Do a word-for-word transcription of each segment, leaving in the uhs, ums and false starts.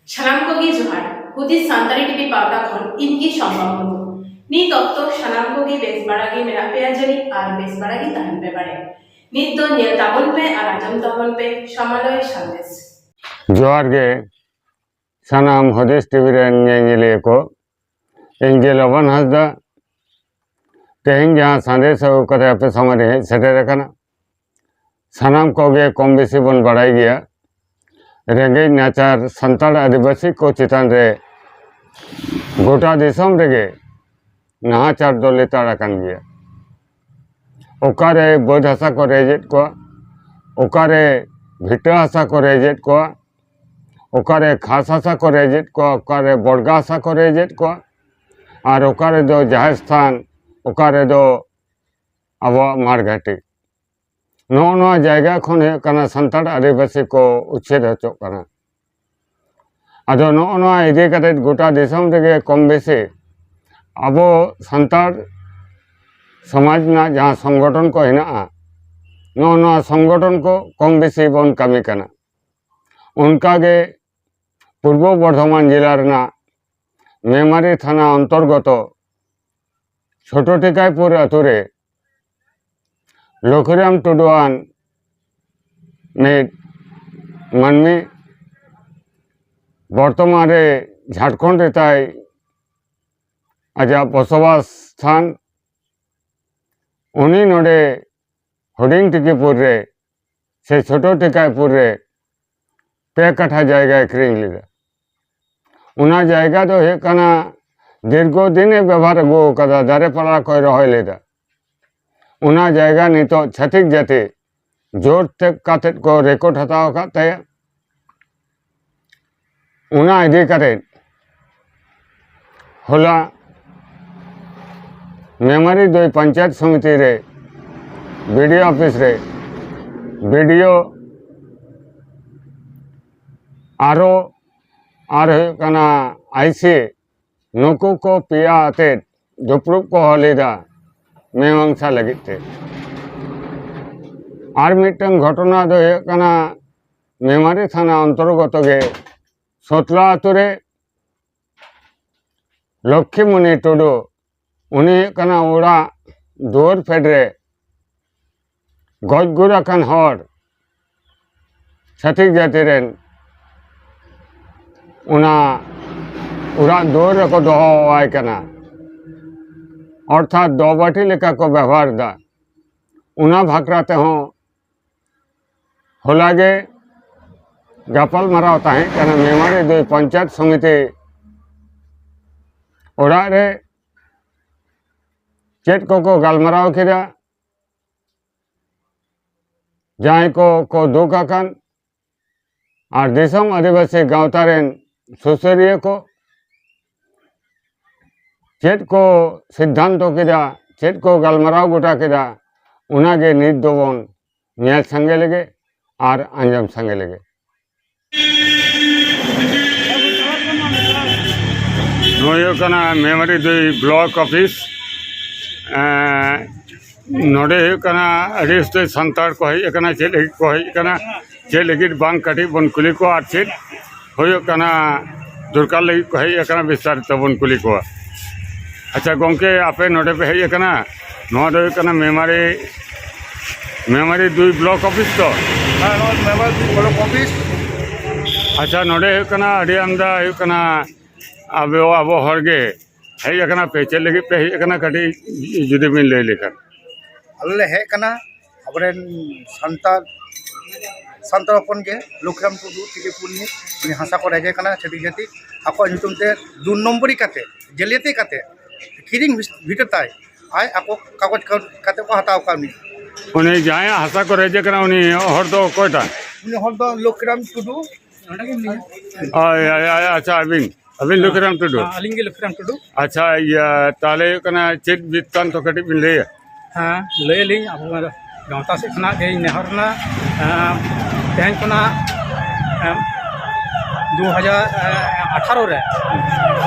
ᱥᱟᱱᱟᱢ ᱠᱚᱜᱮ ᱡᱚᱦᱟᱨ᱾ ᱦᱩᱫᱤᱥ ᱥᱟᱱᱛᱟᱲᱤ ᱴᱤᱵᱷᱤ ᱯᱟᱣᱴᱟ ᱠᱷᱚᱱ ᱤᱧ ᱜᱮ ᱥᱚᱢᱵᱟ ᱢᱩᱨᱢᱩ᱾ ᱱᱤᱛ ᱚᱠᱛᱚ ᱥᱟᱱᱟᱢ ᱠᱚᱜᱮ ᱵᱮᱥ ᱵᱟᱲᱟ ᱜᱮ ᱢᱮᱱᱟᱜ ᱯᱮᱭᱟ ᱡᱟᱹᱱᱤᱡ ᱟᱨ ᱵᱮᱥ ᱵᱟᱲᱟ ᱜᱮ ᱛᱟᱦᱮᱱ ᱯᱮ ᱵᱟᱲᱮ᱾ ᱱᱤᱛ ᱫᱚ ᱧᱮᱞ ᱛᱟᱵᱚᱱ ᱯᱮ ᱟᱨ ᱟᱸᱡᱚᱢ ᱛᱟᱵᱚᱱ ᱯᱮ ᱥᱟᱢᱟᱞᱚᱭ ᱥᱟᱸᱫᱮᱥ᱾ ᱡᱚᱦᱟᱨ ᱜᱮ ᱥᱟᱱᱟᱢ ᱦᱩᱫᱤᱥ ᱴᱤᱵᱷᱤ ᱨᱮᱱ ᱧᱮᱧᱮᱞᱤᱭᱟᱹ ᱠᱚ᱾ ᱤᱧ ᱜᱮ ᱞᱚᱵᱚᱱ ᱦᱟᱸᱥᱫᱟ ᱛᱮᱦᱮᱧ ᱡᱟᱦᱟᱸ ᱥᱟᱸᱫᱮᱥ ᱟᱹᱜᱩ ᱠᱟᱛᱮ ᱟᱯᱮ ᱥᱟᱢᱟᱝ ᱨᱮ ᱦᱮᱡ ᱥᱮᱴᱮᱨ ᱟᱠᱟᱱᱟ᱾ ᱥᱟᱱᱟᱢ ᱠᱚᱜᱮ ᱠᱚᱢ ᱵᱮᱥᱤ ᱵᱚᱱ ᱵᱟᱲᱟᱭ ᱜᱮᱭᱟ, ᱨᱮᱸᱜᱮᱡ ᱱᱟᱪᱟᱨ ᱥᱟᱱᱛᱟᱲ ᱟᱹᱫᱤᱵᱟᱹᱥᱤ ᱠᱚ ᱪᱮᱛᱟᱱ ᱨᱮ ᱜᱚᱴᱟ ᱫᱤᱥᱚᱢ ᱨᱮᱜᱮ ᱱᱟᱦᱟᱪᱟᱨ ᱫᱚ ᱞᱮᱛᱟᱲ ᱟᱠᱟᱱ ᱜᱮᱭᱟ᱾ ᱚᱠᱟᱨᱮ ᱵᱟᱹᱫᱽ ᱦᱟᱥᱟ ᱠᱚ ᱨᱮᱡᱮᱫ ᱠᱚᱣᱟ, ᱚᱠᱟᱨᱮ ᱵᱷᱤᱴᱟᱹ ᱦᱟᱥᱟ ᱠᱚ ᱨᱮᱡᱮᱫ ᱠᱚᱣᱟ, ᱚᱠᱟᱨᱮ ᱠᱷᱟᱥ ᱦᱟᱥᱟ ᱠᱚ ᱨᱮᱡᱮᱫ ᱠᱚᱣᱟ, ᱚᱠᱟᱨᱮ ᱵᱚᱲᱜᱟ ᱦᱟᱥᱟ ᱠᱚ ᱨᱮᱡᱮᱫ ᱠᱚᱣᱟ, ᱟᱨ ᱚᱠᱟᱨᱮ ᱫᱚ ᱡᱟᱦᱮᱨ ᱛᱷᱟᱱ, ᱚᱠᱟᱨᱮ ᱫᱚ ᱟᱵᱚᱣᱟᱜ ᱢᱟᱲ ᱜᱷᱟᱹᱴᱤ᱾ ᱱᱚᱜᱼᱚ ᱱᱚᱣᱟ ᱡᱟᱭᱜᱟ ᱠᱷᱚᱱ ᱦᱩᱭᱩᱜ ᱠᱟᱱᱟ ᱥᱟᱱᱛᱟᱲ ᱟᱹᱫᱤᱵᱟᱹᱥᱤ ᱠᱚ ᱩᱪᱷᱟᱹᱱ ᱦᱚᱪᱚᱜ ᱠᱟᱱᱟ᱾ ᱟᱫᱚ ᱱᱚᱜᱼᱚ ᱱᱚᱣᱟ ᱤᱫᱤ ᱠᱟᱛᱮ ᱜᱚᱴᱟ ᱫᱤᱥᱚᱢ ᱨᱮᱜᱮ ᱠᱚᱢ ᱵᱮᱥᱤ ᱟᱵᱚ ᱥᱟᱱᱛᱟᱲ ᱥᱚᱢᱟᱡᱽ ᱨᱮᱱᱟᱜ ᱡᱟᱦᱟᱸ ᱥᱚᱝᱜᱚᱴᱷᱚᱱ ᱠᱚ ᱦᱮᱱᱟᱜᱼᱟ, ᱱᱚᱜᱼᱚ ᱱᱚᱣᱟ ᱥᱚᱝᱜᱚᱴᱷᱚᱱ ᱠᱚ ᱠᱚᱢ ᱵᱮᱥᱤ ᱵᱚᱱ ᱠᱟᱹᱢᱤ ᱠᱟᱱᱟ᱾ ᱚᱱᱠᱟᱜᱮ ᱯᱩᱨᱵᱚ ᱵᱚᱨᱫᱷᱚᱢᱟᱱ ᱡᱮᱞᱟ ᱨᱮᱱᱟᱜ ᱢᱮᱢᱟᱨᱤ ᱛᱷᱟᱱᱟ ᱚᱱᱛᱚᱨᱜᱚᱛᱚ ᱪᱷᱳᱴᱳ ᱴᱤᱠᱟᱭᱯᱩᱨ ᱟᱛᱳ ᱨᱮ ᱞᱚᱠᱷᱤᱨᱟᱢ ᱴᱩᱰᱩᱣᱟᱱ ᱢᱤᱫ ᱢᱟᱹᱱᱢᱤ ᱵᱚᱨᱛᱚᱢᱟᱱ ᱨᱮ ᱡᱷᱟᱲᱠᱷᱚᱸᱰ ᱨᱮ ᱛᱟᱭ ᱟᱡᱟᱜ ᱵᱚᱥᱚᱵᱟᱥ ᱛᱷᱟᱱ᱾ ᱩᱱᱤ ᱱᱚᱰᱮ ᱦᱩᱰᱤᱧ ᱴᱤᱠᱤᱯᱩᱨ ᱨᱮ ᱥᱮ ᱪᱷᱳᱴᱳ ᱴᱤᱠᱟᱭᱯᱩᱨ ᱨᱮ ᱯᱮ ᱠᱟᱴᱷᱟ ᱡᱟᱭᱜᱟᱭ ᱠᱤᱨᱤᱧ ᱞᱮᱫᱟ᱾ ᱚᱱᱟ ᱡᱟᱭᱜᱟ ᱫᱚ ᱦᱩᱭᱩᱜ ᱠᱟᱱᱟ ᱫᱤᱨᱜᱷᱚ ᱫᱤᱱᱮ ᱵᱮᱵᱚᱦᱟᱨ ᱟᱹᱜᱩ ᱟᱠᱟᱫᱟ, ᱫᱟᱨᱮ ᱯᱟᱞᱟ ᱠᱚᱭ ᱨᱚᱦᱚᱭ ᱞᱮᱫᱟ᱾ ᱚᱱᱟ ᱡᱟᱭᱜᱟ ᱱᱤᱛᱚᱜ ᱪᱷᱟᱹᱛᱤᱠ ᱡᱟᱹᱛᱤ ᱡᱳᱨ ᱛᱮ ᱠᱟᱛᱮᱫ ᱠᱚ ᱨᱮᱠᱚᱨᱰ ᱦᱟᱛᱟᱣ ᱟᱠᱟᱫ ᱛᱟᱭᱟ᱾ ᱚᱱᱟ ᱤᱫᱤ ᱠᱟᱛᱮᱫ ᱦᱚᱞᱟ ᱢᱮᱢᱟᱨᱤ ᱫᱚᱭ ᱯᱚᱧᱪᱟᱭᱮᱛ ᱥᱚᱢᱤᱛᱤ ᱨᱮ, ᱵᱤᱰᱤᱳ ᱚᱯᱷᱤᱥ ᱨᱮ, ᱵᱤᱰᱤᱳ ᱟᱨᱚ ᱟᱨ ᱦᱩᱭᱩᱜ ᱠᱟᱱᱟ ᱟᱭᱥᱤ, ᱱᱩᱠᱩ ᱠᱚ ᱯᱮᱭᱟ ᱟᱛᱮᱫ ᱫᱩᱯᱲᱩᱵ ᱠᱚ ᱦᱚᱦᱚ ᱞᱮᱫᱟ ᱢᱤᱢᱟᱝᱥᱟ ᱞᱟᱹᱜᱤᱫ ᱛᱮ᱾ ᱟᱨ ᱢᱤᱫᱴᱟᱝ ᱜᱷᱚᱴᱚᱱᱟ ᱫᱚ ᱦᱩᱭᱩᱜ ᱠᱟᱱᱟ, ᱢᱮᱢᱟᱨᱤ ᱛᱷᱟᱱᱟ ᱚᱱᱛᱚᱨᱜᱚᱛᱚ ᱜᱮ ᱥᱚᱛᱞᱟ ᱟᱛᱳ ᱨᱮ ᱞᱚᱠᱠᱷᱤᱢᱩᱱᱤ ᱴᱩᱰᱩ, ᱩᱱᱤ ᱦᱩᱭᱩᱜ ᱠᱟᱱᱟ ᱚᱲᱟᱜ ᱫᱩᱣᱟᱹᱨ ᱯᱷᱮᱰ ᱨᱮ ᱜᱚᱡ ᱜᱩᱨ ᱟᱠᱟᱱ ᱦᱚᱲ, ᱪᱷᱟᱹᱛᱤᱠ ᱡᱟᱹᱛᱤ ᱨᱮᱱ, ᱚᱱᱟ ᱚᱲᱟᱜ ᱫᱩᱣᱟᱹᱨ ᱨᱮᱠᱚ ᱫᱚᱦᱚ ᱟᱭ ᱠᱟᱱᱟ, ᱚᱨᱛᱷᱟᱛ ᱫᱚᱵᱟᱹᱴᱤ ᱞᱮᱠᱟ ᱠᱚ ᱵᱮᱵᱚᱦᱟᱨ ᱮᱫᱟ᱾ ᱚᱱᱟ ᱵᱟᱠᱷᱨᱟ ᱛᱮᱦᱚᱸ ᱦᱚᱞᱟ ᱜᱮ ᱜᱟᱯᱟᱞ ᱢᱟᱨᱟᱣ ᱛᱟᱦᱮᱸ ᱠᱟᱱᱟ ᱢᱮᱢᱟᱨᱤ ᱫᱩᱭ ᱯᱚᱧᱪᱟᱭᱮᱛ ᱥᱚᱢᱤᱛᱤ ᱚᱲᱟᱜ ᱨᱮ᱾ ᱪᱮᱫ ᱠᱚᱠᱚ ᱜᱟᱞᱢᱟᱨᱟᱣ ᱠᱮᱫᱟ, ᱡᱟᱦᱟᱸᱭ ᱠᱚ ᱠᱚ ᱫᱩᱠ ᱟᱠᱟᱱ, ᱟᱨ ᱫᱤᱥᱚᱢ ᱟᱹᱫᱤᱵᱟᱹᱥᱤ ᱜᱟᱶᱛᱟ ᱨᱮᱱ ᱥᱩᱥᱟᱹᱨᱤᱭᱟᱹ ᱠᱚ ᱪᱮᱫ ᱠᱚ ᱥᱤᱫᱽᱫᱷᱟᱱᱛᱚ ᱠᱮᱫᱟ, ᱪᱮᱫ ᱠᱚ ᱜᱟᱞᱢᱟᱨᱟᱣ ᱜᱚᱴᱟ ᱠᱮᱫᱟ, ᱚᱱᱟᱜᱮ ᱱᱤᱛ ᱫᱚᱵᱚᱱ ᱧᱮᱞ ᱥᱟᱸᱜᱮ ᱞᱮᱜᱮ ᱟᱨ ᱟᱸᱡᱚᱢ ᱥᱟᱸᱜᱮ ᱞᱮᱜᱮ᱾ ᱱᱚᱣᱟ ᱦᱩᱭᱩᱜ ᱠᱟᱱᱟ ᱢᱮᱢᱟᱨᱤ ᱫᱩᱭ ᱵᱞᱚᱠ ᱚᱯᱷᱤᱥ᱾ ᱮᱸ, ᱱᱚᱰᱮ ᱦᱩᱭᱩᱜ ᱠᱟᱱᱟ ᱟᱹᱰᱤ ᱩᱥᱛᱟᱹᱨ ᱥᱟᱱᱛᱟᱲ ᱠᱚ ᱦᱮᱡ ᱟᱠᱟᱱᱟ, ᱪᱮᱫ ᱞᱟᱹᱜᱤᱫ ᱠᱚ ᱦᱮᱡ ᱟᱠᱟᱱᱟ, ᱪᱮᱫ ᱞᱟᱹᱜᱤᱫ ᱵᱟᱝ, ᱠᱟᱹᱴᱤᱡ ᱵᱚᱱ ᱠᱩᱞᱤ ᱠᱚᱣᱟ ᱟᱨ ᱪᱮᱫ ᱦᱩᱭᱩᱜ ᱠᱟᱱᱟ ᱫᱚᱨᱠᱟᱨ ᱞᱟᱹᱜᱤᱫ ᱠᱚ ᱦᱮᱡ ᱟᱠᱟᱱᱟ, ᱵᱤᱥᱛᱟᱨᱤᱛᱚ ᱵᱚᱱ ᱠᱩᱞᱤ ᱠᱚᱣᱟ᱾ ᱟᱪᱪᱷᱟ ᱜᱚᱢᱠᱮ, ᱟᱯᱮ ᱱᱚᱰᱮ ᱯᱮ ᱦᱮᱡ ᱟᱠᱟᱱᱟ, ᱱᱚᱣᱟ ᱫᱚ ᱦᱩᱭᱩᱜ ᱠᱟᱱᱟ ᱢᱮᱢᱟᱨᱤ, ᱢᱮᱢᱟᱨᱤ ᱫᱩᱭ ᱵᱞᱚᱠ ᱚᱯᱷᱤᱥ ᱛᱚ? ᱦᱮᱸ, ᱱᱚᱣᱟ ᱢᱮᱢᱟᱨᱤ ᱫᱩᱭ ᱵᱞᱚᱠ ᱚᱯᱷᱤᱥ᱾ ᱟᱪᱪᱷᱟ, ᱱᱚᱰᱮ ᱦᱩᱭᱩᱜ ᱠᱟᱱᱟ ᱟᱹᱰᱤ ᱟᱢᱫᱟ ᱦᱩᱭᱩᱜ ᱠᱟᱱᱟ ᱟᱵᱚ, ᱟᱵᱚ ᱦᱚᱲ ᱜᱮ ᱦᱮᱡ ᱟᱠᱟᱱᱟ ᱯᱮ, ᱪᱮᱫ ᱞᱟᱹᱜᱤᱫ ᱯᱮ ᱦᱮᱡ ᱟᱠᱟᱱᱟ ᱠᱟᱹᱴᱤᱡ ᱡᱩᱫᱤ ᱵᱤᱱ ᱞᱟᱹᱭ ᱞᱮᱠᱷᱟᱱ? ᱟᱞᱮ ᱞᱮ ᱦᱮᱡ ᱟᱠᱟᱱᱟ ᱟᱵᱚᱨᱮᱱ ᱥᱟᱱᱛᱟᱲ, ᱥᱟᱱᱛᱟᱲ ᱦᱚᱯᱚᱱ ᱜᱮ ᱞᱚᱠᱠᱷᱤᱨᱟᱢ ᱴᱩᱰᱩ ᱛᱤᱠᱤ ᱯᱩᱨᱱᱤ, ᱩᱱᱤ ᱦᱟᱥᱟ ᱠᱚ ᱨᱮᱡ ᱟᱠᱟᱱᱟ ᱪᱷᱟᱹᱛᱤᱠ ᱡᱟᱹᱛᱤ, ᱟᱠᱚᱣᱟᱜ ᱧᱩᱛᱩᱢ ᱛᱮ ᱫᱩ ᱱᱚᱢᱵᱚᱨᱤ ᱠᱟᱛᱮ, ᱡᱟᱹᱞᱤᱭᱟᱹᱛᱤ ᱠᱟᱛᱮ, ᱠᱤᱨᱤᱧ ᱵᱷᱤᱛᱟᱹ ᱛᱟᱭ, ᱟᱡ ᱟᱠᱚ ᱠᱟᱜᱚᱡᱽ ᱠᱟᱛᱮ ᱠᱚ ᱦᱟᱛᱟᱣ ᱟᱠᱟᱫ ᱩᱱᱤ᱾ ᱩᱱᱤ ᱡᱟᱦᱟᱸᱭᱟᱜ ᱦᱟᱥᱟ ᱠᱚ ᱨᱮᱡ ᱟᱠᱟᱱᱟ, ᱩᱱᱤ ᱦᱚᱲ ᱫᱚ ᱚᱠᱚᱭᱴᱟᱜ? ᱩᱱᱤ ᱦᱚᱲ ᱫᱚ ᱞᱚᱠᱠᱷᱤᱨᱟᱢ ᱴᱩᱰᱩ᱾ ᱦᱳᱭ, ᱦᱳᱭ, ᱦᱳᱭ, ᱟᱪᱪᱷᱟ, ᱟᱹᱵᱤᱱ, ᱟᱹᱵᱤᱱ ᱞᱚᱠᱠᱷᱤᱨᱟᱢ ᱴᱩᱰᱩ? ᱦᱮᱸ, ᱟᱹᱞᱤᱧ ᱜᱮ ᱞᱚᱠᱠᱷᱤᱨᱟᱢ ᱴᱩᱰᱩ᱾ ᱟᱪᱪᱷᱟ, ᱤᱭᱟᱹ, ᱛᱟᱦᱚᱞᱮ ᱦᱩᱭᱩᱜ ᱠᱟᱱᱟ, ᱪᱮᱫ ᱵᱤᱛᱛᱟᱱᱛᱚ ᱠᱟᱹᱴᱤᱡ ᱵᱤᱱ ᱞᱟᱹᱭᱟ? ᱦᱮᱸ, ᱞᱟᱹᱭ ᱟᱹᱞᱤᱧ, ᱟᱵᱚ ᱜᱟᱶᱛᱟ ᱥᱮᱫ ᱠᱷᱚᱱᱟᱜ ᱜᱮ ᱱᱮᱦᱚᱨ ᱨᱮᱱᱟᱜ, ᱮᱸ, ᱛᱮᱦᱮᱧ ᱠᱷᱚᱱᱟᱜ, ᱮᱸ, ᱫᱩ ᱦᱟᱡᱟᱨ ᱟᱴᱷᱟᱨᱚ ᱨᱮ,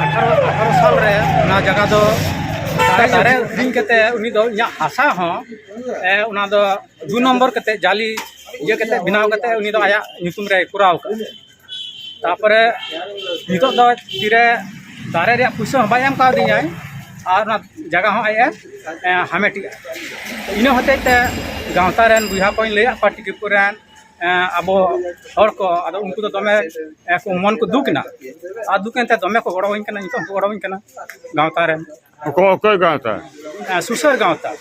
ᱟᱴᱷᱟᱨᱚ, ᱟᱴᱷᱟᱨᱚ ᱥᱟᱞ ᱨᱮ ᱚᱱᱟ ᱡᱟᱭᱜᱟ ᱫᱚ ᱫᱟᱨᱮ ᱟᱹᱠᱷᱨᱤᱧ ᱠᱟᱛᱮ ᱩᱱᱤ ᱫᱚ ᱤᱧᱟᱹᱜ ᱦᱟᱥᱟ ᱦᱚᱸ, ᱮᱸ, ᱚᱱᱟ ᱫᱚ ᱫᱩ ᱱᱚᱢᱵᱚᱨ ᱠᱟᱛᱮ, ᱡᱟᱞᱤ ᱤᱭᱟᱹ ᱠᱟᱛᱮ, ᱵᱮᱱᱟᱣ ᱠᱟᱛᱮ ᱩᱱᱤ ᱫᱚ ᱟᱭᱟᱜ ᱧᱩᱛᱩᱢ ᱨᱮᱭ ᱠᱚᱨᱟᱣ ᱠᱟᱜᱼᱟ᱾ ᱛᱟᱨᱯᱚᱨᱮ ᱱᱤᱛᱚᱜ ᱫᱚ ᱛᱤᱨᱮ ᱫᱟᱨᱮ ᱨᱮᱭᱟᱜ ᱯᱩᱭᱥᱟᱹ ᱦᱚᱸ ᱵᱟᱭ ᱮᱢ ᱠᱟᱣᱫᱤᱧᱟᱭ, ᱟᱨ ᱚᱱᱟ ᱡᱟᱭᱜᱟ ᱦᱚᱸ ᱟᱡ ᱮ, ᱮ, ᱦᱟᱢᱮᱴᱮᱜᱼᱟ᱾ ᱤᱱᱟᱹ ᱦᱚᱛᱮᱡ ᱛᱮ ᱜᱟᱶᱛᱟ ᱨᱮᱱ ᱵᱚᱭᱦᱟ ᱠᱚᱧ ᱞᱟᱹᱭᱟᱫ ᱠᱚᱣᱟ, ᱴᱤᱠᱤᱯᱩᱨ ᱨᱮᱱ, ᱮ, ᱟᱵᱚ ᱦᱚᱲ ᱠᱚ, ᱟᱫᱚ ᱩᱱᱠᱩ ᱫᱚ ᱫᱚᱢᱮ, ᱮ, ᱠᱚ ᱢᱚᱱ ᱠᱚ ᱫᱩᱠ ᱮᱱᱟ᱾ ᱟᱨ ᱫᱩᱠ ᱮᱱᱛᱮ ᱫᱚᱢᱮ ᱠᱚ ᱜᱚᱲᱚᱣᱟᱹᱧ ᱠᱟᱱᱟ, ᱱᱤᱛᱚᱜ ᱦᱚᱸᱠᱚ ᱜᱚᱲᱚᱣᱟᱹᱧ ᱠᱟᱱᱟ ᱜᱟᱶᱛᱟ ᱨᱮᱱ᱾ ᱚᱠᱚᱭ, ᱚᱠᱚᱭ ᱜᱟᱶᱛᱟ? ᱮ, ᱥᱩᱥᱟᱹᱨ ᱜᱟᱶᱛᱟ᱾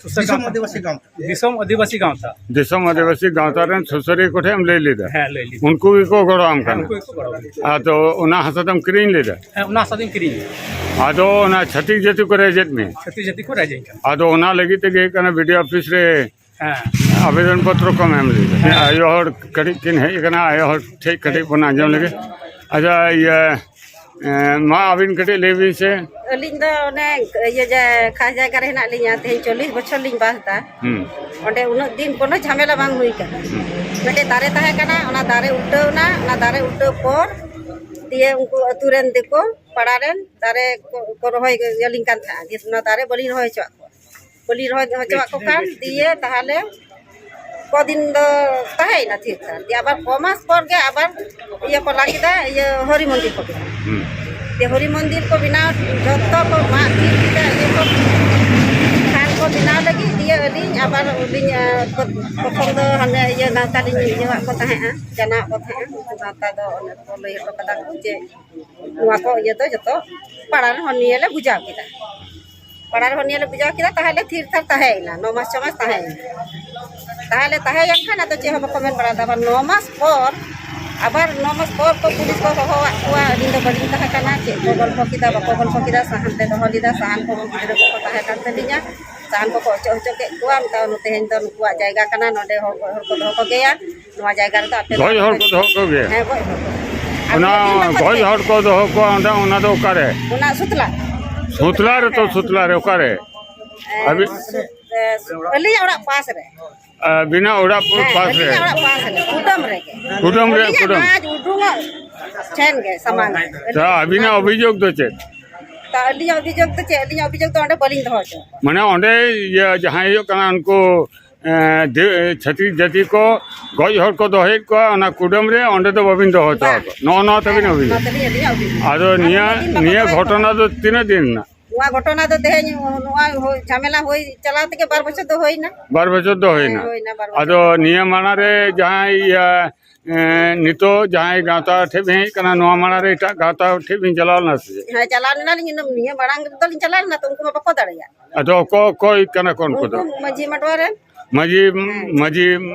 ᱥᱩᱥᱟᱹᱨ ᱫᱤᱥᱚᱢ ᱜᱟᱶᱛᱟ᱾ ᱟᱹᱫᱤᱵᱟᱹᱥᱤ ᱜᱟᱶᱛᱟ᱾ ᱫᱤᱥᱚᱢ ᱟᱹᱫᱤᱵᱟᱹᱥᱤ ᱜᱟᱶᱛᱟ᱾ ᱫᱤᱥᱚᱢ ᱟᱹᱫᱤᱵᱟᱹᱥᱤ ᱜᱟᱶᱛᱟ ᱨᱮᱱ ᱥᱩᱥᱟᱹᱨᱤᱭᱟᱹ ᱠᱚᱴᱷᱮᱱ ᱮᱢ ᱞᱟᱹᱭ ᱞᱮᱫᱟ? ᱦᱮᱸ, ᱞᱟᱹᱭ ᱞᱮᱫᱟ᱾ ᱩᱱᱠᱩ ᱜᱮᱠᱚ ᱜᱚᱲᱚᱣᱟᱢ ᱦᱮᱸ, ᱠᱟᱱᱟ? ᱩᱱᱠᱩ ᱜᱮᱠᱚ ᱜᱚᱲᱚᱣᱟᱹᱧ ᱠᱟᱱᱟ᱾ ᱟᱫᱚ ᱚᱱᱟ ᱦᱟᱥᱟ ᱫᱚᱢ ᱠᱤᱨᱤᱧ ᱞᱮᱫᱟ? ᱦᱮᱸ, ᱚᱱᱟ ᱦᱟᱥᱟ ᱫᱚᱧ ᱠᱤᱨᱤᱧ ᱞᱮᱫᱟ᱾ ᱟᱫᱚ ᱚᱱᱟ ᱪᱷᱟᱹᱛᱤᱠ ᱡᱟᱹᱛᱤ ᱠᱚ ᱨᱮᱡᱮᱫ ᱢᱮ? ᱪᱷᱟᱹᱛᱤᱠ ᱡᱟᱹᱛᱤ ᱠᱚ ᱨᱮᱡᱮᱫ ᱠᱟᱱᱟ᱾ ᱟᱫᱚ ᱚᱱᱟ ᱞᱟᱹᱜᱤᱫ ᱛᱮᱜᱮ ᱦᱩᱭᱩᱜ ᱠᱟᱱᱟ, ᱵᱤ ᱰᱤ ᱳ ᱚᱯᱷᱤᱥ ᱨᱮ ᱦᱮᱸ᱾ ᱟᱵᱮᱫᱚᱱ ᱯᱚᱛᱨᱚ ᱠᱚᱢ ᱮᱢ ᱞᱮᱫᱟ? ᱦᱮᱸ᱾ ᱟᱭᱳ ᱦᱚᱲ ᱠᱟᱹᱴᱤᱡ ᱠᱤᱱ ᱦᱮᱡ ᱟᱠᱟᱱᱟ, ᱟᱭᱳ ᱦᱚᱲ ᱴᱷᱮᱡ ᱠᱟᱹᱴᱤᱡ ᱵᱚᱱ ᱟᱸᱡᱚᱢ ᱞᱮᱜᱮ᱾ ᱟᱪᱪᱷᱟ, ᱤᱭᱟᱹ, ᱮᱸ, ᱢᱟ ᱟᱹᱵᱤᱱ ᱠᱟᱹᱴᱤᱡ ᱞᱟᱹᱭ ᱵᱤᱱ ᱥᱮ᱾ ᱟᱹᱞᱤᱧ ᱫᱚ ᱚᱱᱮ ᱤᱭᱟᱹ ᱡᱟ-, ᱠᱷᱟᱥ ᱡᱟᱭᱜᱟ ᱨᱮ ᱦᱮᱱᱟᱜ ᱞᱤᱧᱟ, ᱛᱮᱦᱮᱧ ᱪᱚᱞᱞᱤᱥ ᱵᱚᱪᱷᱚᱨ ᱞᱤᱧ ᱵᱟᱥ ᱮᱫᱟ᱾ ᱦᱩᱸ᱾ ᱚᱸᱰᱮ ᱩᱱᱟᱹᱜ ᱫᱤᱱ ᱠᱳᱱᱳ ᱡᱷᱟᱢᱮᱞᱟ ᱵᱟᱝ ᱦᱩᱭ ᱠᱟᱱᱟ᱾ ᱦᱩᱸ᱾ ᱢᱤᱫᱴᱮᱡ ᱫᱟᱨᱮ ᱛᱟᱦᱮᱸ ᱠᱟᱱᱟ, ᱚᱱᱟ ᱫᱟᱨᱮ ᱩᱞᱴᱟᱹᱣ ᱮᱱᱟ, ᱚᱱᱟ ᱫᱟᱨᱮ ᱩᱞᱴᱟᱹᱣ ᱯᱚᱨ ᱫᱤᱭᱮ ᱩᱱᱠᱩ ᱟᱹᱛᱩ ᱨᱮᱱ ᱫᱤᱠᱩ ᱯᱟᱲᱟ ᱨᱮᱱ ᱫᱟᱨᱮ ᱠᱚ, ᱠᱚ ᱨᱚᱦᱚᱭ ᱟᱹᱞᱤᱧ ᱠᱟᱱ ᱛᱟᱦᱮᱸᱫ, ᱫᱤᱭᱮ ᱚᱱᱟ ᱫᱟᱨᱮ ᱵᱟᱹᱞᱤᱧ ᱨᱚᱦᱚᱭ ᱦᱚᱪᱚᱣᱟᱜ ᱠᱚᱣᱟ᱾ ᱵᱟᱹᱞᱤᱧ ᱨᱚᱦᱚᱭ ᱦᱚᱪᱚᱣᱟᱜ ᱠᱚ ᱠᱷᱟᱱ ᱫᱤᱭᱮ ᱛᱟᱦᱞᱮ ᱠᱚᱫᱤᱱ ᱫᱚ ᱛᱟᱦᱮᱸᱭᱮᱱᱟ ᱛᱷᱤᱨ ᱛᱷᱟᱨ᱾ ᱫᱤᱭᱮ ᱟᱵᱟᱨ ᱠᱚ ᱢᱟᱥ ᱯᱚᱨ ᱜᱮ ᱟᱵᱟᱨ ᱤᱭᱟᱹ ᱠᱚ ᱞᱟ ᱠᱮᱫᱟ, ᱤᱭᱟᱹ ᱦᱚᱨᱤ ᱢᱚᱱᱫᱤᱨ ᱠᱚ ᱵᱮᱱᱟᱣ᱾ ᱦᱩᱸ᱾ ᱫᱤᱭᱮ ᱦᱚᱨᱤ ᱢᱚᱱᱫᱤᱨ ᱠᱚ ᱵᱮᱱᱟᱣ, ᱡᱚᱛᱚ ᱠᱚ ᱢᱟᱜ ᱛᱷᱤᱨ ᱠᱮᱫᱟ, ᱤᱭᱟᱹ ᱠᱚ ᱠᱷᱟᱱ ᱠᱚ ᱵᱮᱱᱟᱣ ᱞᱟᱹᱜᱤᱫ᱾ ᱫᱤᱭᱮ ᱟᱹᱞᱤᱧ ᱟᱵᱟᱨ ᱟᱹᱞᱤᱧ, ᱟᱸ, ᱯᱨᱚᱛᱷᱚᱢ ᱫᱚ ᱦᱟᱱᱮ ᱤᱭᱟᱹ ᱜᱟᱶᱛᱟ ᱞᱤᱧ ᱤᱭᱟᱹᱣᱟᱜ ᱠᱚ ᱛᱟᱦᱮᱸᱫᱼᱟ, ᱡᱟᱱᱟᱣᱟᱜ ᱠᱚ ᱛᱟᱦᱮᱸᱫᱼᱟ᱾ ᱩᱱᱠᱩ ᱜᱟᱶᱛᱟ ᱫᱚ ᱚᱱᱮ ᱠᱚ ᱞᱟᱹᱭ ᱦᱚᱴᱚ ᱠᱟᱫᱟ ᱠᱚ ᱡᱮ ᱱᱚᱣᱟ ᱠᱚ ᱤᱭᱟᱹ ᱫᱚ ᱡᱚᱛᱚ ᱯᱟᱲᱟ ᱨᱮᱱ ᱦᱚᱲ ᱱᱤᱭᱮ ᱞᱮ ᱵᱩᱡᱷᱟᱹᱣ ᱠᱮᱫᱟ᱾ ᱯᱟᱲᱟ ᱨᱮᱦᱚᱸ ᱱᱤᱭᱟᱹ ᱞᱮ ᱵᱩᱡᱷᱟᱹᱣ ᱠᱮᱫᱟ, ᱛᱟᱦᱞᱮ ᱛᱷᱤᱨ ᱛᱷᱟᱨ ᱛᱟᱦᱮᱸᱭᱮᱱᱟ, ᱱᱚ ᱢᱟᱥ ᱪᱷᱚ ᱢᱟᱥ ᱛᱟᱦᱮᱸᱭᱮᱱᱟ᱾ ᱛᱟᱦᱞᱮ ᱛᱟᱦᱮᱸᱭᱮᱱ ᱠᱷᱟᱱ ᱟᱫᱚ ᱪᱮᱫ ᱦᱚᱸ ᱵᱟᱠᱚ ᱢᱮᱱ ᱵᱟᱲᱟᱭᱮᱫᱟ᱾ ᱟᱵᱟᱨ ᱱᱚ ᱢᱟᱥ ᱯᱚᱨ, ᱟᱵᱟᱨ ᱱᱚ ᱢᱟᱥ ᱯᱚᱨ ᱠᱚ ᱯᱩᱞᱤᱥ ᱠᱚ ᱦᱚᱦᱚᱣᱟᱫ ᱠᱚᱣᱟ᱾ ᱟᱹᱞᱤᱧ ᱫᱚ ᱵᱟᱹᱞᱤᱧ ᱛᱟᱦᱮᱸ ᱠᱟᱱᱟ, ᱪᱮᱫ ᱠᱚ ᱜᱚᱞᱯᱷᱚ ᱠᱮᱫᱟ ᱵᱟᱠᱚ ᱜᱚᱞᱯᱷᱚ ᱠᱮᱫᱟ, ᱥᱟᱦᱟᱱ ᱞᱮ ᱫᱚᱦᱚ ᱞᱮᱫᱟ, ᱥᱟᱦᱟᱱ ᱠᱚ ᱜᱤᱫᱽᱨᱟᱹ ᱠᱚᱠᱚ ᱛᱟᱦᱮᱸ ᱠᱟᱱ ᱛᱟᱹᱞᱤᱧᱟ, ᱥᱟᱦᱟᱱ ᱠᱚᱠᱚ ᱚᱪᱚᱜ ᱦᱚᱪᱚ ᱠᱮᱫ ᱠᱚᱣᱟ᱾ ᱢᱮᱛᱟ ᱠᱚ, "ᱛᱮᱦᱮᱧ ᱫᱚ ᱱᱩᱠᱩᱣᱟᱜ ᱡᱟᱭᱜᱟ ᱠᱟᱱᱟ, ᱱᱚᱰᱮ ᱦᱚᱲ ᱜᱚᱡ ᱦᱚᱲ ᱠᱚ ᱫᱚᱦᱚ ᱠᱚᱜᱮᱭᱟ, ᱱᱚᱣᱟ ᱡᱟᱭᱜᱟ ᱨᱮᱫᱚ ᱟᱯᱮ ᱫᱚ ᱜᱚᱡ ᱦᱚᱲ ᱟᱯᱮ" ᱠᱚ ᱫᱚᱦᱚ ᱠᱚᱜᱮᱭᱟ? ᱦᱮᱸ, ᱜᱚᱡ ᱦᱚᱲ ᱠᱚ᱾ ᱟᱨ ᱚᱱᱟ ᱩᱱᱟᱹᱜ ᱫᱤᱱ ᱵᱟᱠᱚ ᱜᱚᱡ ᱛᱟᱦᱮᱸ ᱦᱚᱲ ᱠᱚ ᱫᱚᱦᱚ ᱠᱚᱣᱟ ᱚᱸᱰᱮ, ᱚᱱᱟ ᱫᱚ ᱚᱠᱟᱨᱮ? ᱚᱱᱟ ᱥᱩᱛᱞᱟ᱾ ᱥᱩᱛᱞᱟ ᱨᱮᱛᱚ, ᱦᱮᱸ᱾ ᱥᱩᱛᱞᱟ ᱨᱮ ᱚᱠᱟᱨᱮ? ᱮ, ᱟᱹᱵᱤᱱ ᱥᱩ-, ᱮ, ᱥᱩ-, ᱟᱹᱞᱤᱧᱟᱜ ᱚᱲᱟᱜ ᱯᱟᱥ ᱨᱮ᱾ ᱟᱹᱵᱤᱱᱟᱜ ᱚᱲᱟᱜ ᱦᱮᱸ, ᱯᱟᱥ ᱨᱮ? ᱟᱹᱞᱤᱧᱟᱜ ᱚᱲᱟᱜ ᱯᱟᱥ ᱨᱮ, ᱠᱩᱰᱟᱹᱢ ᱨᱮᱜᱮ᱾ ᱠᱩᱰᱟᱹᱢ ᱨᱮ, ᱟᱹᱞᱤᱧᱟᱜ ᱠᱩᱰᱟᱹᱢ᱾ ᱱᱟᱡᱽ ᱩᱰᱩᱝᱚᱜ ᱴᱷᱮᱱ ᱜᱮ, ᱥᱟᱢᱟᱝ ᱨᱮ᱾ ᱟᱪᱪᱷᱟ, ᱟᱹᱵᱤᱱᱟᱜ ᱚᱵᱷᱤᱡᱳᱜᱽ ᱫᱚ ᱪᱮᱫ? ᱛᱟ ᱟᱹᱞᱤᱧᱟᱜ ᱚᱵᱷᱤᱡᱳᱜᱽ ᱫᱚ ᱪᱮᱫ? ᱟᱹᱞᱤᱧᱟᱜ ᱚᱵᱷᱤᱡᱳᱜᱽ ᱫᱚ ᱚᱸᱰᱮ ᱵᱟᱹᱞᱤᱧ ᱫᱚᱦᱚ ᱦᱚᱪᱚ ᱟᱠᱟᱫᱟ᱾ ᱢᱟᱱᱮ ᱚᱸᱰᱮ ᱤᱭᱟᱹ ᱡᱟᱦᱟᱸᱭ ᱦᱩᱭᱩᱜ ᱠᱟᱱᱟ ᱩᱱᱠᱩ ᱮᱸ, ᱫᱮ-, ᱪᱷᱟᱹᱛᱤᱠ ᱡᱟᱹᱛᱤ ᱠᱚ ᱜᱚᱡ ᱦᱚᱲ ᱠᱚ ᱫᱚᱦᱚᱭᱮᱫ ᱠᱚᱣᱟ, ᱚᱱᱟ ᱠᱩᱰᱟᱹᱢ ᱨᱮ, ᱚᱸᱰᱮ ᱫᱚ ᱵᱟᱹᱵᱤᱱ ᱫᱚᱦᱚ ᱦᱚᱪᱚ ᱵᱟᱝ᱾ ᱟᱠᱚᱣᱟ᱾ ᱱᱚᱜᱼᱚ ᱱᱚᱣᱟ ᱛᱟᱹᱵᱤᱱ ᱦᱮᱸ, ᱚᱵᱷᱤᱡᱳᱜᱽ᱾ ᱚᱱᱟ ᱛᱟᱹᱞᱤᱧ ᱟᱹᱞᱤᱧᱟᱜ ᱚᱵᱷᱤᱡᱳᱜᱽ᱾ ᱟᱫᱚ ᱟᱨ ᱱᱤᱭᱟᱹ, ᱩᱱᱟᱹᱜ ᱫᱤᱱ ᱵᱟᱠᱚ ᱱᱤᱭᱟᱹ ᱫᱚᱦᱚ ᱜᱷᱚᱴᱚᱱᱟ ᱫᱚ ᱛᱤᱱᱟᱹᱜ ᱫᱤᱱ ᱨᱮᱱᱟᱜ? ᱱᱚᱣᱟ ᱜᱷᱚᱴᱚᱱᱟ ᱫᱚ ᱛᱮᱦᱮᱧ ᱱᱚᱣᱟ ᱦᱩᱭ, ᱡᱷᱟᱢᱮᱞᱟ ᱦᱩᱭ ᱪᱟᱞᱟᱣ ᱛᱮᱜᱮ ᱵᱟᱨ ᱵᱚᱪᱷᱚᱨ ᱫᱚ ᱦᱩᱭᱱᱟ᱾ ᱵᱟᱨ ᱵᱚᱪᱷᱚᱨ ᱫᱚ ᱦᱩᱭᱱᱟ᱾ ᱦᱮᱸ, ᱦᱩᱭᱱᱟ, ᱵᱟᱨ ᱵᱚᱪᱷᱚᱨ᱾ ᱟᱫᱚ ᱱᱤᱭᱟᱹ ᱢᱟᱲᱟᱝ ᱨᱮ ᱡᱟᱦᱟᱸᱭ, ᱤᱭᱟᱹ, ᱮᱸ, ᱱᱤᱛᱚᱜ ᱡᱟᱦᱟᱸᱭ ᱜᱟᱶᱛᱟ ᱴᱷᱮᱱ ᱵᱤᱱ ᱦᱮᱡ ᱠᱟᱱᱟ, ᱱᱚᱣᱟ ᱢᱟᱲᱟᱝ ᱨᱮ ᱮᱴᱟᱜ ᱜᱟᱶᱛᱟ ᱴᱷᱮᱱ ᱵᱤᱱ ᱪᱟᱞᱟᱣ ᱞᱮᱱᱟ ᱥᱮ ᱪᱮᱫ? ᱦᱮᱸ, ᱪᱟᱞᱟᱣ ᱞᱮᱱᱟᱞᱤᱧ, ᱤᱱᱟᱹ ᱱᱤᱭᱟᱹ ᱢᱟᱲᱟᱝ ᱨᱮᱫᱚᱞᱤᱧ ᱪᱟᱞᱟᱣ ᱞᱮᱱᱟ, ᱛᱚ ᱩᱱᱠᱩ ᱢᱟ ᱵᱟᱠᱚ ᱫᱟᱲᱮᱭᱟᱜ᱾ ᱟᱫᱚ ᱚᱠᱚᱭ, ᱚᱠᱚᱭ ᱠᱟᱱᱟ ᱠᱚ ᱩᱱᱠᱩ ᱩᱱᱠᱩ ᱫᱚ? ᱢᱟᱹᱡᱷᱤ ᱢᱟᱰᱣᱟ ᱨᱮᱱ᱾ ᱢᱟᱹᱡᱷᱤ, ᱦᱮᱸ᱾ ᱢᱟᱹᱡᱷᱤ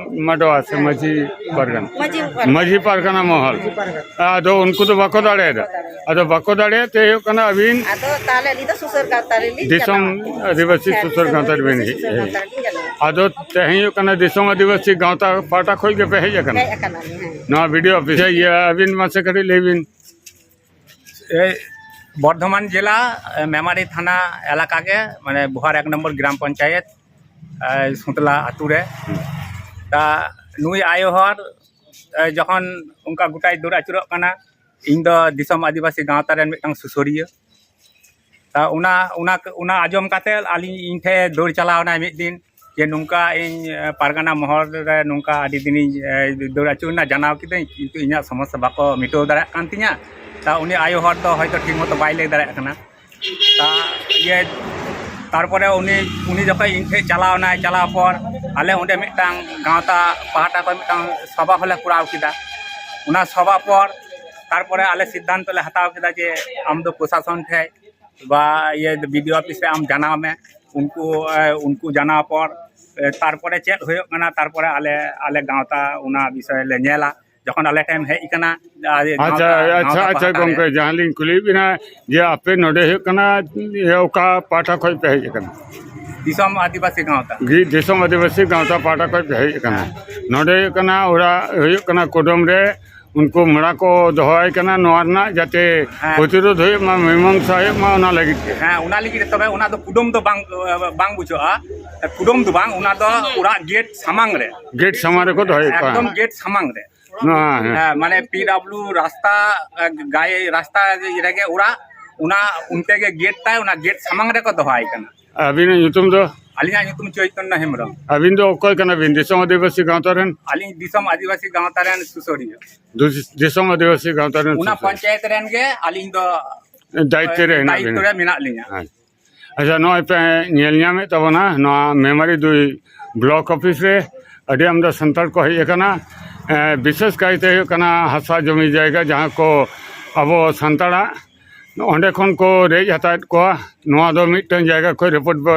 ᱢᱟᱰᱣᱟ ᱥᱮ ᱦᱮᱸ᱾ ᱢᱟᱹᱡᱷᱤ ᱯᱟᱨᱜᱟᱱᱟ? ᱢᱟᱹᱡᱷᱤ ᱯᱟᱨᱜᱟᱱᱟ᱾ ᱢᱟᱹᱡᱷᱤ ᱯᱟᱨᱜᱟᱱᱟ ᱢᱚᱦᱚᱞ᱾ ᱟᱫᱚ ᱩᱱᱠᱩ ᱫᱚ ᱵᱟᱠᱚ ᱫᱟᱲᱮᱭᱟᱫᱟ᱾ ᱵᱟᱠᱚ ᱫᱟᱲᱮᱭᱟᱫᱟ᱾ ᱟᱫᱚ ᱵᱟᱠᱚ ᱫᱟᱲᱮᱭᱟᱜ ᱛᱮ ᱦᱩᱭᱩᱜ ᱠᱟᱱᱟ ᱟᱹᱵᱤᱱ ᱟᱫᱚ ᱛᱟᱦᱚᱞᱮ ᱟᱹᱞᱤᱧ ᱫᱚ ᱥᱩᱥᱟᱹᱨ ᱜᱟᱶᱛᱟ ᱨᱮᱞᱤᱧ ᱫᱤᱥᱚᱢ ᱪᱟᱞᱟᱣ ᱟᱠᱟᱱᱟ᱾ ᱟᱹᱫᱤᱵᱟᱹᱥᱤ ᱦᱮᱸ, ᱥᱩᱥᱟᱹᱨ ᱫᱤᱥᱚᱢ ᱜᱟᱶᱛᱟ ᱨᱮᱵᱤᱱ ᱟᱹᱫᱤᱵᱟᱹᱥᱤ ᱦᱮᱡ ᱥᱩᱥᱟᱹᱨ ᱦᱮᱡ᱾ ᱜᱟᱶᱛᱟ ᱨᱮᱞᱤᱧ ᱪᱟᱞᱟᱣ ᱟᱠᱟᱱᱟ᱾ ᱟᱫᱚ ᱛᱮᱦᱮᱧ ᱦᱩᱭᱩᱜ ᱠᱟᱱᱟ ᱫᱤᱥᱚᱢ ᱟᱹᱫᱤᱵᱟᱹᱥᱤ ᱜᱟᱶᱛᱟ ᱯᱟᱦᱴᱟ ᱠᱷᱚᱱ ᱜᱮᱯᱮ ᱦᱮᱡ ᱟᱠᱟᱱᱟ? ᱦᱮᱡ ᱟᱠᱟᱱᱟᱞᱤᱧ, ᱦᱮᱸ᱾ ᱱᱚᱣᱟ ᱵᱤ ᱰᱤ ᱳ ᱚᱯᱷᱤᱥ ᱨᱮ, ᱤᱭᱟᱹ, ᱟᱹᱵᱤᱱ ᱢᱟᱥᱮ ᱠᱟᱹᱴᱤᱡ ᱞᱟᱹᱭ ᱵᱤᱱ᱾ ᱮᱭ ᱵᱚᱨᱫᱷᱚᱢᱟᱱ ᱡᱮᱞᱟ, ᱮ, ᱢᱮᱢᱟᱨᱤ ᱛᱷᱟᱱᱟ ᱮᱞᱟᱠᱟ ᱜᱮ, ᱢᱟᱱᱮ ᱵᱩᱦᱟᱨ ᱮᱠ ᱱᱚᱢᱵᱚᱨ ᱜᱨᱟᱢ ᱯᱚᱧᱪᱟᱭᱮᱛ, ᱮ, ᱥᱩᱛᱞᱟ ᱟᱛᱳ ᱨᱮ᱾ ᱦᱩᱸ᱾ ᱛᱟ ᱱᱩᱭ ᱟᱭᱳ ᱦᱚᱲ, ᱮ, ᱡᱚᱠᱷᱚᱱ ᱚᱱᱠᱟ ᱜᱚᱴᱟᱭ ᱫᱟᱹᱲ ᱟᱹᱪᱩᱨᱚᱜ ᱠᱟᱱᱟ, ᱤᱧ ᱫᱚ ᱫᱤᱥᱚᱢ ᱟᱹᱫᱤᱵᱟᱹᱥᱤ ᱜᱟᱶᱛᱟ ᱨᱮᱱ ᱢᱤᱫᱴᱟᱝ ᱥᱩᱥᱟᱹᱨᱤᱭᱟᱹ᱾ ᱛᱟ ᱚᱱᱟ, ᱚᱱᱟ, ᱚᱱᱟ ᱟᱸᱡᱚᱢ ᱠᱟᱛᱮ ᱟᱹᱞᱤᱧ, ᱤᱧ ᱴᱷᱮᱱ ᱫᱟᱹᱲ ᱪᱟᱞᱟᱣ ᱮᱱᱟᱭ ᱢᱤᱫ ᱫᱤᱱ, ᱡᱮ ᱱᱚᱝᱠᱟ ᱤᱧ, ᱮ, ᱯᱟᱨᱜᱟᱱᱟ ᱢᱚᱦᱚᱞ ᱨᱮ ᱱᱚᱝᱠᱟ ᱟᱹᱰᱤ ᱫᱤᱱᱤᱧ, ᱮ, ᱫᱟᱹᱲ ᱟᱹᱪᱩᱨ ᱮᱱᱟ, ᱡᱟᱱᱟᱣ ᱠᱤᱫᱟᱹᱧ, ᱠᱤᱱᱛᱩ ᱤᱧᱟᱹᱜ ᱥᱚᱢᱚᱥᱥᱟ ᱵᱟᱠᱚ ᱢᱮᱴᱟᱣ ᱫᱟᱲᱮᱭᱟᱜ ᱠᱟᱱ ᱛᱤᱧᱟᱹ᱾ ᱛᱟ ᱩᱱᱤ ᱟᱭᱳ ᱦᱚᱲ ᱫᱚ ᱦᱚᱭᱛᱳ ᱴᱷᱤᱠ ᱢᱚᱛᱚ ᱵᱟᱭ ᱞᱟᱹᱭ ᱫᱟᱲᱮᱭᱟᱜ ᱠᱟᱱᱟ᱾ ᱛᱟ ᱤᱭᱟᱹ, ᱛᱟᱨᱯᱚᱨᱮ ᱩᱱᱤ, ᱩᱱᱤ ᱡᱚᱠᱷᱚᱱ ᱤᱧ ᱴᱷᱮᱱ ᱪᱟᱞᱟᱣ ᱮᱱᱟᱭ, ᱪᱟᱞᱟᱣ ᱯᱚᱨ ᱟᱞᱮ ᱚᱸᱰᱮ ᱢᱤᱫᱴᱟᱝ ᱜᱟᱶᱛᱟ ᱯᱟᱦᱴᱟ ᱠᱷᱚᱱ ᱢᱤᱫᱴᱟᱝ ᱥᱚᱵᱷᱟ ᱦᱚᱸᱞᱮ ᱠᱚᱨᱟᱣ ᱠᱮᱫᱟ᱾ ᱚᱱᱟ ᱥᱚᱵᱷᱟ ᱯᱚᱨ ᱛᱟᱨᱯᱚᱨᱮ ᱟᱞᱮ ᱥᱤᱫᱽᱫᱷᱟᱱᱛᱚ ᱞᱮ ᱦᱟᱛᱟᱣ ᱠᱮᱫᱟ ᱡᱮ ᱟᱢ ᱫᱚ ᱯᱨᱚᱥᱟᱥᱚᱱ ᱴᱷᱮᱱ ᱵᱟ ᱤᱭᱟᱹ ᱵᱤ ᱰᱤ ᱳ ᱚᱯᱷᱤᱥ ᱨᱮ ᱟᱢ ᱡᱟᱱᱟᱣ ᱢᱮ᱾ ᱩᱱᱠᱩ, ᱮ, ᱩᱱᱠᱩ ᱡᱟᱱᱟᱣ ᱯᱚᱨ, ᱮ, ᱛᱟᱨᱯᱚᱨᱮ ᱪᱮᱫ ᱦᱩᱭᱩᱜ ᱠᱟᱱᱟ, ᱛᱟᱨᱯᱚᱨᱮ ᱟᱞᱮ, ᱟᱞᱮ ᱜᱟᱶᱛᱟ ᱚᱱᱟ ᱵᱤᱥᱚᱭ ᱞᱮ ᱧᱮᱞᱟ᱾ ᱡᱚᱠᱷᱚᱱ ᱟᱞᱮ ᱴᱷᱮᱱ ᱦᱮᱡ ᱟᱠᱟᱱᱟ, ᱟᱨ ᱟᱪᱪᱷᱟ, ᱜᱟᱶᱛᱟ, ᱟᱪᱪᱷᱟ, ᱜᱟᱶᱛᱟ ᱟᱪᱪᱷᱟ, ᱯᱟᱦᱴᱟ ᱨᱮ᱾ ᱜᱚᱢᱠᱮ, ᱡᱟᱦᱟᱸ ᱞᱤᱧ ᱠᱩᱞᱤᱭᱮᱫ ᱵᱤᱱᱟ ᱡᱮ ᱟᱯᱮ ᱱᱚᱰᱮ ᱦᱩᱭᱩᱜ ᱠᱟᱱᱟ, ᱤᱭᱟᱹ, ᱚᱠᱟ ᱯᱟᱦᱴᱟ ᱠᱷᱚᱱ ᱯᱮ ᱦᱮᱡ ᱟᱠᱟᱱᱟ? ᱫᱤᱥᱚᱢ ᱟᱹᱫᱤᱵᱟᱹᱥᱤ ᱜᱟᱶᱛᱟ᱾ ᱜᱤ-, ᱫᱤᱥᱚᱢ ᱟᱹᱫᱤᱵᱟᱹᱥᱤ ᱜᱟᱶᱛᱟ ᱯᱟᱦᱴᱟ ᱠᱷᱚᱱ ᱯᱮ ᱦᱮᱡ ᱟᱠᱟᱱᱟ᱾ ᱦᱮᱸ᱾ ᱱᱚᱰᱮ ᱦᱩᱭᱩᱜ ᱠᱟᱱᱟ ᱚᱲᱟᱜ, ᱦᱩᱭᱩᱜ ᱠᱟᱱᱟ ᱠᱩᱰᱟᱹᱢ ᱨᱮ ᱩᱱᱠᱩ ᱢᱚᱲᱟ ᱠᱚ ᱫᱚᱦᱚᱣᱟᱭ ᱠᱟᱱᱟ, ᱱᱚᱣᱟ ᱨᱮᱱᱟᱜ ᱡᱟᱛᱮ ᱦᱮᱸ᱾ ᱯᱨᱚᱛᱤᱨᱳᱫᱷ ᱦᱩᱭᱩᱜ ᱢᱟ, ᱢᱤᱢᱟᱝᱥᱟ ᱦᱩᱭᱩᱜ ᱢᱟ, ᱚᱱᱟ ᱞᱟᱹᱜᱤᱫ ᱛᱮ᱾ ᱦᱮᱸ, ᱚᱱᱟ ᱞᱟᱹᱜᱤᱫ ᱛᱚᱵᱮ ᱚᱱᱟ ᱫᱚ ᱠᱩᱰᱟᱹᱢ ᱫᱚ ᱵᱟᱝ, ᱵᱟᱝ ᱵᱩᱡᱷᱟᱹᱜᱼᱟ᱾ ᱠᱩᱰᱟᱹᱢ ᱫᱚ ᱵᱟᱝ, ᱚᱱᱟ ᱫᱚ ᱚᱲᱟᱜ ᱜᱮᱴ ᱥᱟᱢᱟᱝ ᱨᱮ᱾ ᱜᱮᱴ ᱥᱟᱢᱟᱝ ᱨᱮᱠᱚ ᱫᱚᱦᱚᱭᱮᱫ ᱠᱚᱣᱟ᱾ ᱮᱠᱫᱚᱢ ᱜᱮᱴ ᱥᱟᱢᱟᱝ ᱨᱮ᱾ ᱱᱚᱣᱟ, ᱦᱮᱸ᱾ ᱦᱮᱸ, ᱢᱟᱱᱮ ᱯᱤ ᱰᱟᱵᱞᱤᱭᱩ ᱨᱟᱥᱛᱟ, ᱮ, ᱜᱟᱭᱮ ᱨᱟᱥᱛᱟ ᱨᱮᱜᱮ ᱚᱲᱟᱜ, ᱚᱱᱟ ᱚᱱᱛᱮ ᱜᱮ ᱜᱮᱴ ᱛᱟᱭ, ᱚᱱᱟ ᱜᱮᱴ ᱥᱟᱢᱟᱝ ᱨᱮᱠᱚ ᱫᱚᱦᱚᱭ ᱠᱟᱱᱟ᱾ ᱟᱹᱵᱤᱱᱟᱜ ᱧᱩᱛᱩᱢ ᱫᱚ? ᱟᱹᱞᱤᱧᱟᱜ ᱧᱩᱛᱩᱢ ᱪᱳᱭᱛᱚᱱᱱᱚ ᱦᱮᱢᱵᱨᱚᱢ᱾ ᱟᱹᱵᱤᱱ ᱫᱚ ᱚᱠᱚᱭ ᱠᱟᱱᱟ ᱵᱤᱱ? ᱫᱤᱥᱚᱢ ᱟᱹᱫᱤᱵᱟᱹᱥᱤ ᱜᱟᱶᱛᱟ ᱨᱮᱱ? ᱟᱹᱞᱤᱧ ᱫᱤᱥᱚᱢ ᱟᱹᱫᱤᱵᱟᱹᱥᱤ ᱜᱟᱶᱛᱟ ᱨᱮᱱ ᱥᱩᱥᱟᱹᱨᱤᱭᱟᱹ᱾ ᱫᱩᱥ- ᱫᱤᱥᱚᱢ ᱟᱹᱫᱤᱵᱟᱹᱥᱤ ᱜᱟᱶᱛᱟ ᱨᱮᱱ ᱚᱱᱟ ᱥᱩᱥᱟᱹᱨᱤᱭᱟᱹ᱾ ᱯᱚᱧᱪᱟᱭᱮᱛ ᱨᱮᱱ ᱜᱮ ᱟᱹᱞᱤᱧ ᱫᱚ ᱫᱟᱭᱤᱛᱛᱚ ᱨᱮ ᱦᱮᱱᱟᱜ ᱫᱟᱭᱤᱛᱛᱚ ᱵᱤᱱᱟ᱾ ᱨᱮ ᱢᱮᱱᱟᱜ ᱞᱤᱧᱟ᱾ ᱦᱮᱸ᱾ ᱟᱪᱪᱷᱟ, ᱱᱚᱜᱼᱚᱭ ᱯᱮ ᱧᱮᱞ ᱧᱟᱢᱮᱫ ᱛᱟᱵᱚᱱᱟ ᱱᱚᱣᱟ ᱢᱮᱢᱟᱨᱤ ᱫᱩᱭ ᱵᱞᱚᱠ ᱚᱯᱷᱤᱥ ᱨᱮ ᱟᱹᱰᱤ ᱟᱢᱫᱟ ᱥᱟᱱᱛᱟᱲ ᱠᱚ ᱦᱮᱡ ᱟᱠᱟᱱᱟ᱾ ᱮ, ᱵᱤᱥᱮᱥ ᱠᱟᱭᱛᱮ ᱦᱩᱭᱩᱜ ᱠᱟᱱᱟ ᱦᱟᱥᱟ ᱡᱚᱢᱤ ᱡᱟᱭᱜᱟ ᱡᱟᱦᱟᱸ ᱠᱚ ᱟᱵᱚ ᱥᱟᱱᱛᱟᱲᱟᱜ, ᱚᱸᱰᱮ ᱠᱷᱚᱱ ᱠᱚ ᱨᱮᱡ ᱦᱟᱛᱟᱣᱮᱫ ᱠᱚᱣᱟ᱾ ᱱᱚᱣᱟ ᱫᱚ ᱢᱤᱫᱴᱟᱝ ᱡᱟᱭᱜᱟ ᱠᱷᱚᱱ ᱨᱤᱯᱳᱨᱴ ᱵᱚ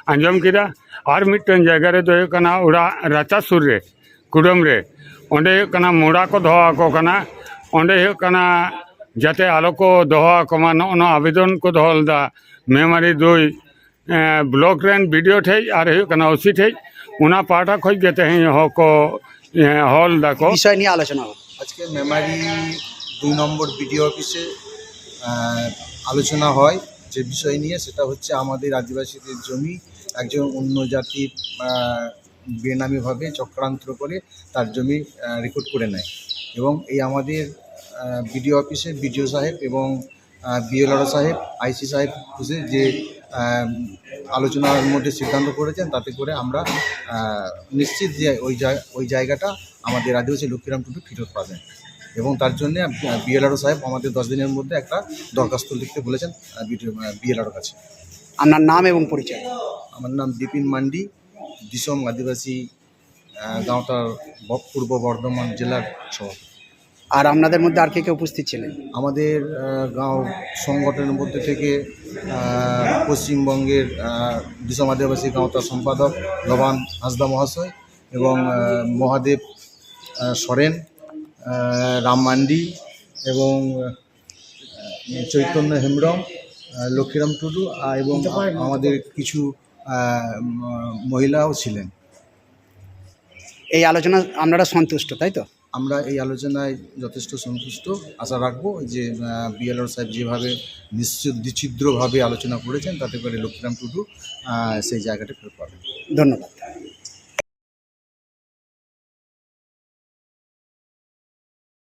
ᱟᱸᱡᱚᱢ ᱠᱮᱫᱟ᱾ ᱟᱨ ᱢᱤᱫᱴᱟᱝ ᱡᱟᱭᱜᱟ ᱨᱮᱫᱚ ᱦᱩᱭᱩᱜ ᱠᱟᱱᱟ ᱚᱲᱟᱜ ᱨᱟᱪᱟ ᱥᱩᱨ ᱨᱮ ᱠᱩᱰᱟᱹᱢ ᱨᱮ, ᱚᱸᱰᱮ ᱦᱩᱭᱩᱜ ᱠᱟᱱᱟ ᱢᱚᱲᱟ ᱠᱚ ᱫᱚᱦᱚ ᱟᱠᱚ ᱠᱟᱱᱟ᱾ ᱚᱸᱰᱮ ᱦᱩᱭᱩᱜ ᱠᱟᱱᱟ ᱡᱟᱛᱮ ᱟᱞᱚ ᱠᱚ ᱫᱚᱦᱚ ᱟᱠᱚ ᱢᱟ, ᱱᱚᱜᱼᱚ ᱱᱚᱣᱟ ᱟᱵᱮᱫᱚᱱ ᱠᱚ ᱫᱚᱦᱚ ᱞᱮᱫᱟ ᱢᱮᱢᱟᱨᱤ ᱫᱩᱭ, ᱮ, ᱵᱞᱚᱠ ᱨᱮᱱ ᱵᱤᱰᱤᱳ ᱴᱷᱮᱡ ᱟᱨ ᱦᱩᱭᱩᱜ ᱠᱟᱱᱟ ᱳᱥᱤ ᱴᱷᱮᱡ᱾ ᱚᱱᱟ ᱯᱟᱦᱴᱟ ᱠᱷᱚᱡ ᱜᱮ ᱛᱮᱦᱮᱧ ᱦᱚᱸ ᱠᱚ, ᱮ, ᱦᱚᱞ ᱫᱟᱠᱚ। বিষয় নিয়ে আলোচনা হবে। আজকে মেমারি দুই নম্বর বিডিও অফিসে আহ, আলোচনা হয় যে বিষয় নিয়ে, সেটা হচ্ছে আমাদের আদিবাসীদের জমি একজন অন্য জাতির আহ, বেনামিভাবে চক্রান্ত করে তার জমি আহ, রেকর্ড করে নেয়। এবং এই আমাদের বিডিও অফিসে বিডিও সাহেব এবং বিএলআরও সাহেব, আইসি সাহেব বসে যে আহ, আলোচনার মধ্যে সিদ্ধান্ত করেছেন, তাতে করে আমরা আহ, নিশ্চিত যে ওই জায়- ওই জায়গাটা আমাদের আদিবাসী লক্ষ্মীরাম টুডু ফিরত পাবেন। এবং তার জন্য বিএলআরও সাহেব আমাদের দশ দিনের মধ্যে একটা দরখাস্ত লিখতে বলেছেন বিএলআরও কাছে। আপনার নাম এবং পরিচয়? আমার নাম বিপিন মান্ডি, দিসম আদিবাসী আহ, গাঁওতার ব- পূর্ব বর্ধমান জেলার সভাপতি। আর আপনাদের মধ্যে আর কে কে উপস্থিত ছিলেন? আমাদের আহ, গাঁও সংগঠনের মধ্যে থেকে আহ, পশ্চিমবঙ্গের আহ, দিসম আদিবাসী গাঁওতার সম্পাদক লোবান হাঁসদা মহাশয় এবং আহ, মহাদেব আহ, সরেন, আহ, রাম মান্ডি এবং আহ, চৈতন্য হেমব্রম, আহ, লক্ষ্মীরাম টুডু আহ, এবং আমাদের কিছু আহ, ম- মহিলাও ছিলেন। এই আলোচনা আপনারা সন্তুষ্ট, তাই তো? আমরা এই আলোচনায় যথেষ্ট সন্তুষ্ট। আশা রাখবো যে বিএলআর সাহেব যেভাবে নিশ্চিত নিচ্ছিদ্রভাবে আলোচনা করেছেন, তাতে করে লক্ষ্মীরাম টুডু আহ, সেই জায়গাটা ফেরত পাবেন। ধন্যবাদ।